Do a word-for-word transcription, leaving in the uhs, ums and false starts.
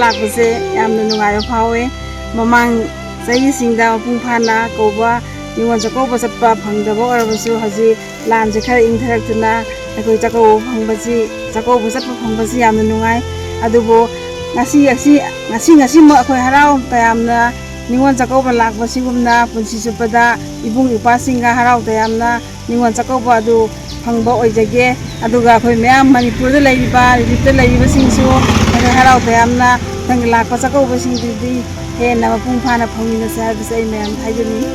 ꯂꯥꯛꯄꯁꯦ ꯌꯥꯝꯅ ꯅꯨꯡꯉꯥꯏꯕ ꯐꯥꯎꯋꯦ꯫ ꯃꯃꯥꯡ ꯆꯍꯤꯁꯤꯡꯗ ꯃꯄꯨꯡ ꯐꯥꯅ ꯀꯧꯕ, ꯅꯤꯉꯣꯜ ꯆꯥꯛꯀꯧꯕ ꯆꯠꯄ ꯐꯪꯗꯕ ꯑꯣꯏꯔꯕꯁꯨ, ꯍꯧꯖꯤꯛ ꯂꯥꯟꯁꯦ ꯈꯔ ꯏꯪꯊꯔꯛꯇꯨꯅ ꯑꯩꯈꯣꯏ ꯆꯥꯛꯀꯧꯕ ꯐꯪꯕꯁꯤ, ꯆꯥꯛꯀꯧꯕ ꯆꯠꯄ ꯐꯪꯕꯁꯤ ꯌꯥꯝꯅ ꯅꯨꯡꯉꯥꯏ꯫ ꯑꯗꯨꯕꯨ ꯉꯁꯤ, ꯉꯁꯤ, ꯉꯁꯤ, ꯉꯁꯤꯃꯛ ꯑꯩꯈꯣꯏ ꯍꯔꯥꯎ ꯇꯌꯥꯝꯅ ꯅꯤꯉꯣꯜ ꯆꯥꯛꯀꯧꯕ ꯂꯥꯛꯄꯁꯤꯒꯨꯝꯅ ꯄꯨꯟꯁꯤ ꯆꯨꯞꯄꯗ ꯏꯕꯨꯡ ꯏꯄ꯭ꯋꯥꯁꯤꯡꯒ ꯍꯔꯥꯎ ꯇꯌꯥꯝꯅ ꯅꯤꯉꯣꯜ ꯆꯥꯛꯀꯧꯕ ꯑꯗꯨ ꯐꯪꯕ ꯑꯣꯏꯖꯒꯦ꯫ ꯑꯗꯨꯒ ꯑꯩꯈꯣꯏ ꯃꯌꯥꯝ ꯃꯅꯤꯄꯨꯔꯗ ꯂꯩꯔꯤꯕ, ꯔꯤꯂꯤꯐꯇ ꯂꯩꯔꯤꯕꯁꯤꯡꯁꯨ ꯑꯩꯈꯣꯏ ꯍꯔꯥꯎ ꯇꯌꯥꯝꯅ ꯃꯊꯪꯒꯤ ꯂꯥꯛꯄ ꯆꯥꯛꯀꯧꯕꯁꯤꯡꯗꯨꯗꯤ ꯍꯦꯟꯅ ꯃꯄꯨꯡ ꯐꯥꯅ ꯐꯪꯃꯤꯟꯅꯁꯦ ꯍꯥꯏꯕꯁꯦ ꯑꯩ ꯃꯌꯥꯝꯗ ꯍꯥꯏꯖꯅꯤꯡꯏ꯫